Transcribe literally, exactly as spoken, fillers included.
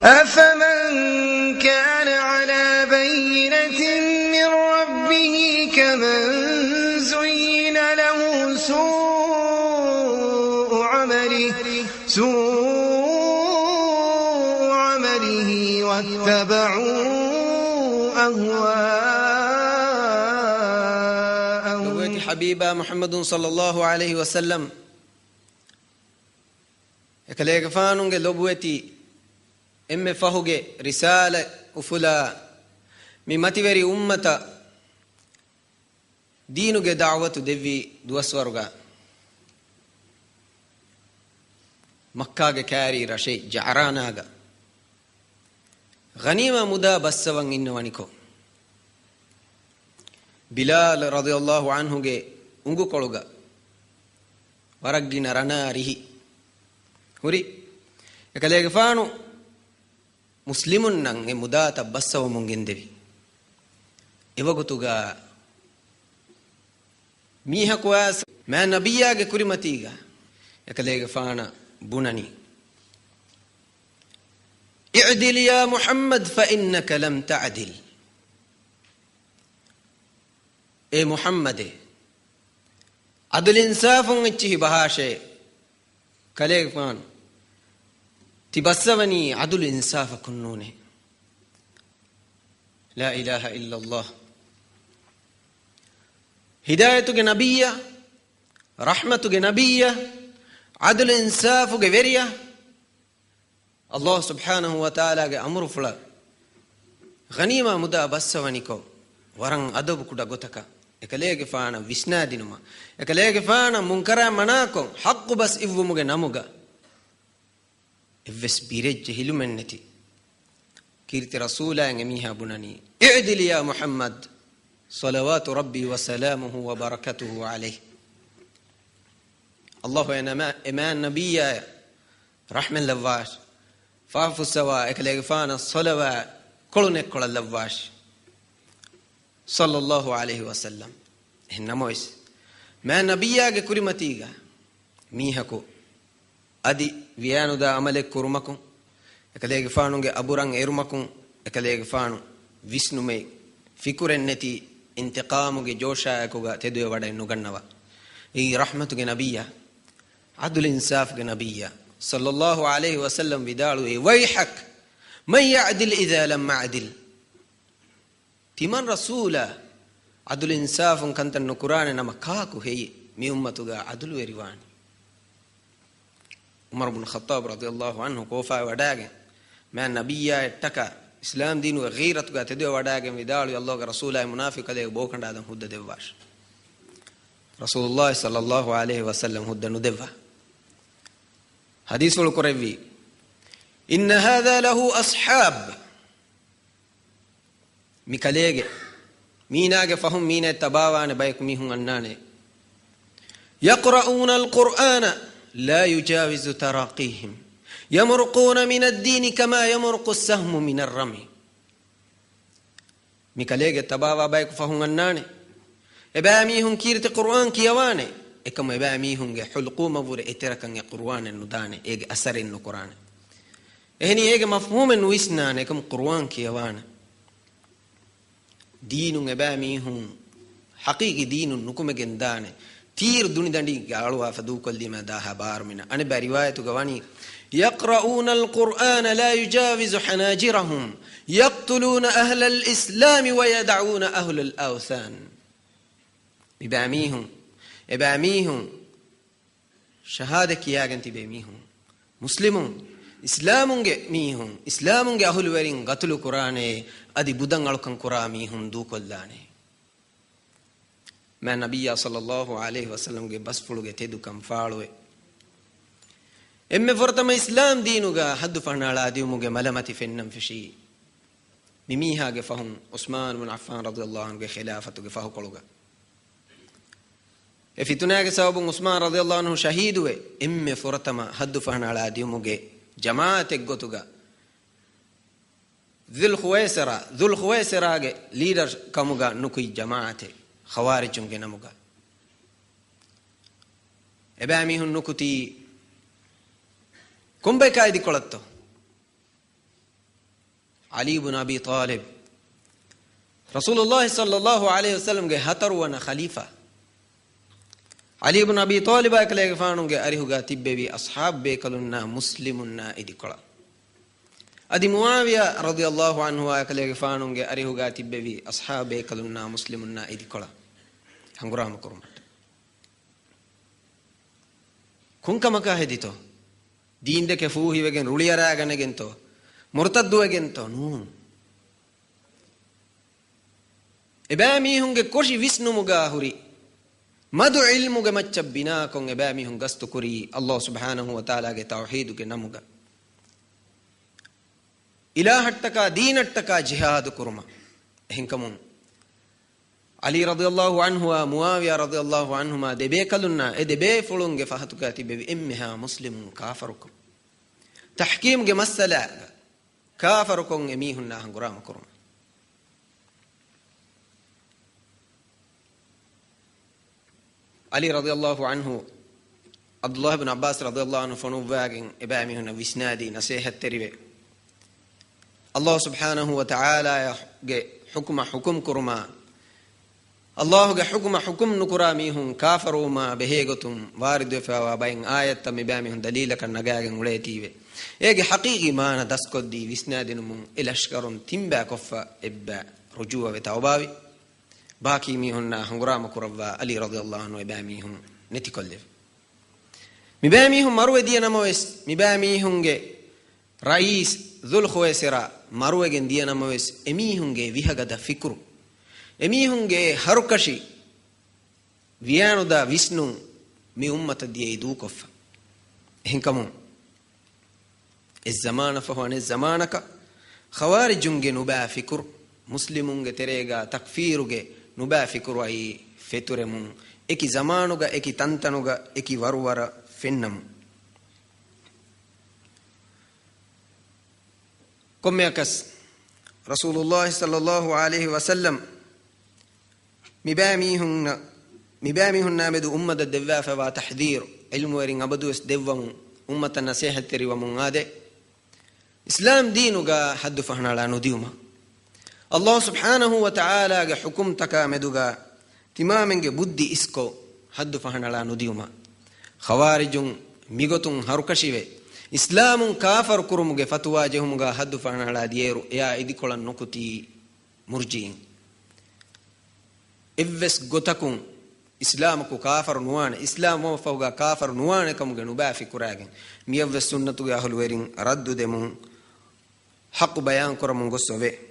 أفمن كان على بينة من ربه كمن زين له سوء عمله، سوء عمله واتبعوا أهواءهم. ލޮބުވެތި ޙަބީބާ މުޙައްމަދު ޞައްލައްލާހު ޢަލައިހި ވަސައްލަމް، އެކަލޭގެފާނުގެ ލޮބުވެތި އެންމެ ފަހުގެ ރިސާލަތް އުފުލާ، މި މަތިވެރި އުއްމަތަށް ދީނުގެ ދަޢުވަތު ދެއްވި ދުވަސްވަރުގަ، މައްކާގެ ކާރި ރަށެއް ޖަޢުރާނާގަ ޣަނީމާ މުދާ ބައްސަވަން އިންނަވަނިކޮށް، ބިލާލް ރަޟިޔައްލާހު ޢަންހުގެ އުނގުކޮޅުގަ ވަރަށްގިނަ ރަނާ ރިހި ހުރި. އެކަލޭގެފާނު މުސްލިމުންނަށް އެ މުދާތައް ބައްސަވަމުން ގެންދެވި. އެވަގުތުގަ މީހަކު އައިސް މާތް ނަބިއްޔާގެ ކުރިމަތީގަ އެކަލޭގެފާނަށް ބުނަނީ، اعدل يا محمد فإنك لم تعدل. އޭ މުޙައްމަދޭ، ޢަދުލު އިންސާފުން އެއްޗިހި ބަހާށޭ. ކަލޭގެފާނު، ތި ބައްސަވަނީ ޢަދުލު އިންސާފަކުން ނޫނޭ. ލާ އިލާހަ އިއްލައްލާހް. ހިދާޔަތުގެ ނަބިއްޔާ، ރަޙްމަތުގެ ނަބިއްޔާ، ޢަދުލު އިންސާފުގެ ވެރިޔާ، ﷲ ސުބްޙާނަހޫ ވަތަޢާލާގެ އަމުރުފުޅަށް ޣަނީމާ މުދާ ބައްސަވަނިކޮށް، ވަރަށް އަދަބު ކުޑަ ގޮތަކަށް އެކަލޭގެފާނަށް ވިސްނާދިނުމަށް، އެކަލޭގެފާނަށް މުންކަރާތް މަނާކޮށް، ޙައްޤު ބަސް އިއްވުމުގެ ނަމުގަ، އެއްވެސް ބިރެއް ޖެހިލުމެއްނެތި ކީރިތި ރަސޫލާއަށް އެމީހާ ބުނަނީ، اعدل يا محمد، صلوات ربي وسلامه وبركاته عليه. ﷲ އެ ނަމަ-، އެ މާތް ނަބިއްޔާއަށް ރަޙްމަތް ލައްވާށި، ފާފަފުއްސަވާ، އެކަލޭގެފާނަށް ޞަލަވާތް ކޮޅުނެއްކޮޅަށް ލައްވާށި. ޞައްލައްލާހު ޢަލައިހި ވަސައްލަމް. އެހެން ނަމަވެސް، މާތް ނަބިއްޔާގެ ކުރިމަތީގަ މީހަކު އަދި ވިޔާނުދާ ޢަމަލެއް ކުރުމަކުން، އެކަލޭގެފާނުގެ އަބުރަށް އެރުމަކުން، އެކަލޭގެފާނު ވިސްނުމެއް، ފިކުރެއް ނެތި އިންތިޤާމުގެ ޖޯޝާއެކުގަ ތެދުވެވަޑައެއް ނުގަންނަވާ. އެއީ ރަޙްމަތުގެ ނަބިއްޔާ، ޢަދުލު އިންސާފުގެ ނަބިއްޔާ، ޞައްލައްލާހު ޢަލައިހި ވަސައްލަމް ވިދާޅުވި، ويحك من يعدل إذا لم أعدل. ތިމަން ރަސޫލާ، ޢަދުލު އިންސާފުން ކަންތައް ނުކުރާނެ ނަމަ، ކާކު ހެއްޔޭ މި އުއްމަތުގަ ޢަދުލުވެރިވާނީ؟ ޢުމަރު ބުނު ޚައްޠާބް ރަޟިޔައްލާހު ޢަންހު ކޯފާވެވަޑައިގެން، މާތް ނަބިއްޔާއަށްޓަކާ އިސްލާމް ދީނުގެ ޣީރަތުގަ ތެދުވެވަޑައިގެން ވިދާޅުވި، ﷲގެ ރަސޫލާއި މުނާފިޤު ކަލޭގެ ބޯކަނޑާލަން ހުއްދަ ދެއްވާށި. ރަސޫލުﷲ ޞައްލައްލާހު ޢަލައިހި ވަސައްލަމް ހުއްދަ ނުދެއްވާ. ޙަދީޘްފުޅު ކުރެއްވީ، إن هذا له أصحاب. މި ކަލޭގެ، މީނާގެ ފަހުން މީނައަށް ތަބާވާނެ ބަޔަކު މީހުން އަންނާނެ. يقرؤون القرآن لا يجاوز تراقيهم يمرقون من الدين كما يمرق السهم من الرمي. މި ކަލޭގެ ތަބާވާ ބަޔަކު ފަހުން އަންނާނެ. އެބައިމީހުން ކީރިތި ޤުރުއާން ކިޔަވާނެ. އެކަމު އެބައިމީހުންގެ ޙުލްޤޫމަށްވުރެ އެތެރަކަށް އެ ޤުރުއާނެއް ނުދާނެ. އޭގެ އަސަރެއް ނުކުރާނެ. އެހެނީ އޭގެ މަފްހޫމެއް ނުވިސްނާނެ. އެކަމު ޤުރުއާން ކިޔަވާނެ. ދީނުން އެބައިމީހުން ޙަޤީޤީ ދީނުން ނުކުމެގެން ދާނެ. ތީރު ދުނިދަނޑީގަ އަޅުވާފަ ދޫކޮށްލީމާ ދާހާ ބާރު މިނަ. އަނެއްބައި ރިވާޔަތުގަ ވަނީ، يقرؤون القرآن لا يجاوز حناجرهم يقتلون أهل الإسلام ويدعون أهل الأوثان. މިބައިމީހުން، އެބައިމީހުން ޝަހާދަތް ކިޔާގެން ތިބޭ މީހުން، މުސްލިމުން، އިސްލާމުންގެ މީހުން، އިސްލާމުންގެ އަހުލުވެރިން ގަތުލު ކުރާނޭ، އަދި ބުދަން އަޅުކަން ކުރާ މީހުން ދޫކޮށްލާނޭ. މާތް ނަބިއްޔާ ޞައްލައްލާހު ޢަލައިހި ވަސައްލަމްގެ ބަސްފުޅުގެ ތެދުކަން ފާޅުވެ، އެންމެ ފުރަތަމަ އިސްލާމް ދީނުގަ ހައްދު ފަހަނައަޅާދިއުމުގެ މަލަމަތި ފެންނަން ފެށީ މި މީހާގެ ފަހުން ޢުސްމާން ބުން ޢައްފާން ރަޟިޔައްލާހު ޢަންހުގެ ޚިލާފަތުގެ ފަހުކޮޅުގަ. އެ ފިތުނާގެ ސަބަބުން ޢުސްމާން ރަޟިޔައްލާހު ޢަންހު ޝަހީދުވެ، އެންމެ ފުރަތަމަ ހައްދު ފަހަނައަޅާ ދިއުމުގެ ޖަމާޢަތެއްގޮތުގަ ޛުލް ޚުވައިސިރާ، ޛުލް ޚުވައިސިރާގެ ލީޑަރ ކަމުގަ ނުކުތް ޖަމާޢަތެއް، ޚަވާރިޖުންގެ ނަމުގަ. އެބައިމީހުން ނުކުތީ ކޮންބައި ޤާއިދެއްކޮޅަށްތޯ؟ ޢަލީ ބުން އަބީ ޠާލިބް، ރަސޫލުﷲ ޞައްލަﷲ ޢަލައިހި ވަސައްލަމްގެ ހަތަރުވަނަ ޚަލީފާ ޢަލީ ބުން އަބީ ޠާލިބާ އެކަލޭގެފާނުގެ އަރިހުގާ ތިއްބެވި އަޞްޙާބު ބޭކަލުންނާ މުސްލިމުންނާ އިދިކޮޅަށް. އަދި މުޢާވިޔާ ރަޟިޔަﷲ ޢަންހުއާ އެކަލޭގެފާނުގެ އަރިހުގާ ތިއްބެވި އަޞްޙާބު ބޭކަލުންނާ މުސްލިމުންނާ އިދިކޮޅަށް ހަނގުރާމަ ކުރުމަށްޓަކައި. ކޮންކަމަކާ ހެދިތޯ؟ ދީންދެކެ ފޫހިވެގެން ރުޅިއަރާގަނެގެންތޯ؟ މުރުތައްދުވެގެންތޯ؟ ނޫން. އެބައިމީހުންގެ ކޮށި ވިސްނުމުގާ ހުރި މަދު ޢިލްމުގެ މައްޗަށް ބިނާކޮށް އެބައިމީހުން ގަސްތުކުރީ ﷲ ސުބްޙާނަހޫ ވަތަޢާލާގެ ތައުޙީދުގެ ނަމުގަ އިލާހަށްޓަކާ ދީނަށްޓަކާ ޖިހާދު ކުރުމަށް. އެހެންކަމުން ޢަލީ ރަޟިޔަﷲ ޢަންހުއާ މުޢާވިޔާ ރަޟިޔަﷲ ޢަންހުމާ ދެބޭކަލުންނާ އެ ދެބޭފުޅުންގެ ފަހަތުގަ ތިބެވި އެންމެހާ މުސްލިމުން ކާފަރުކޮށް، ތަޙްކީމްގެ މައްސަލާގަ ކާފަރުކޮށް އެމީހުންނާ ހަނގުރާމަ ކުރުމަށް. ޢަލީ ރަޟިޔަﷲ ޢަންހު ޢަބްދުﷲ ބިން ޢައްބާސް ރަޟިޔަﷲ ޢަންހު ފޮނުއްވާގެން އެބައިމީހުންނަށް ވިސްނާދީ ނަޞޭޙަތްތެރިވެ، ﷲ ސުބްޙާނަހޫ ވަތަޢާލާގެ ޙުކުމަށް ޙުކުމް ކުރުމާ، ﷲގެ ޙުކުމަށް ޙުކުމް ނުކުރާ މީހުން ކާފަރުވުމާ ބެހޭގޮތުން ވާރިދުވެފައިވާ ބައެއް އާޔަތްތައް މިބައިމީހުން ދަލީލަކަށް ނަގާގެން އުޅޭތީވެ، އޭގެ ޙަޤީޤީ މާނަ ދަސްކޮށްދީ ވިސްނާދިނުމުން އެ ލަޝްކަރުން ތިންބައި ކޮށްފަ އެއްބައި ރުޖޫޢަވެ ތައުބާވި. ބާކީ މީހުންނާ ހަނގުރާމަ ކުރައްވާ ޢަލީ ރަޟިޔަﷲ ޢަންހު އެބައިމީހުން ނެތިކޮށްލެވި. މިބައިމީހުން މަރުވެ ދިޔަ ނަމަވެސް، މިބައިމީހުންގެ ރައީސް ޛުލްޚުވައިސިރާ މަރުވެގެން ދިޔަ ނަމަވެސް، އެމީހުންގެ ވިހަގަދަ ފިކުރު، އެމީހުންގެ ހަރުކަށި ވިޔާނުދާ ވިސްނުން މި އުއްމަތަށް ދިޔައީ ދޫކޮށްފަ. އެހެންކަމުން، އެއްޒަމާނަށް ފަހު އަނެއް ޒަމާނަކަށް ޚަވާރިޖުންގެ ނުބައި ފިކުރު، މުސްލިމުންގެ ތެރޭގަ ތަކްފީރުގެ ނުބައި ފިކުރު އައީ ފެތުރެމުން، އެކި ޒަމާނުގަ، އެކި ތަންތަނުގަ، އެކި ވަރުވަރަށް ފެންނަމުން. ކޮންމެއަކަސް، ރަސޫލުﷲ ޞައްލަﷲ ޢަލައިހި ވަސައްލަމް މިބައިމީހުންނަށް، މިބައިމީހުންނާމެދު އުއްމަތަށް ދެއްވާފައިވާ ތަޙްޛީރު، ޢިލްމުވެރިން އަބަދުވެސް ދެއްވަމުން، އުއްމަތަށް ނަޞޭޙަތްތެރިވަމުން އާދޭ، އިސްލާމް ދީނުގަ ޙައްދު ފަހަނަޅާ ނުދިއުމަށް، ﷲ ސުބްޙާނަހޫ ވަތަޢާލާގެ ޙުކުމްތަކާ މެދުގަ ތިމާމެންގެ ބުއްދި އިސްކޮށް، ޙައްދު ފަހަނަޅާ ނުދިއުމަށް، ޚަވާރިޖުން މިގޮތުން ހަރުކަށިވެ، އިސްލާމުން ކާފަރު ކުރުމުގެ ފަތުވާ ޖެހުމުގަ ޙައްދު ފަހަނަޅާ ދިޔައިރު، އެއާ އިދިކޮޅަށް ނުކުތީ މުރްޖިއިން. އެއްވެސް ގޮތަކުން އިސްލާމަކު ކާފަރު ނުވާނެ، އިސްލާމް ވުމަށްފަހުގަ ކާފަރު ނުވާނެ ކަމުގެ ނުބައި ފިކުރާގެން، މިއަށްވެސް ސުންނަތުގެ އަހުލުވެރިން ރައްދު ދެމުން، ޙައްޤު ބަޔާން ކުރަމުން ގޮސް އޮވޭ.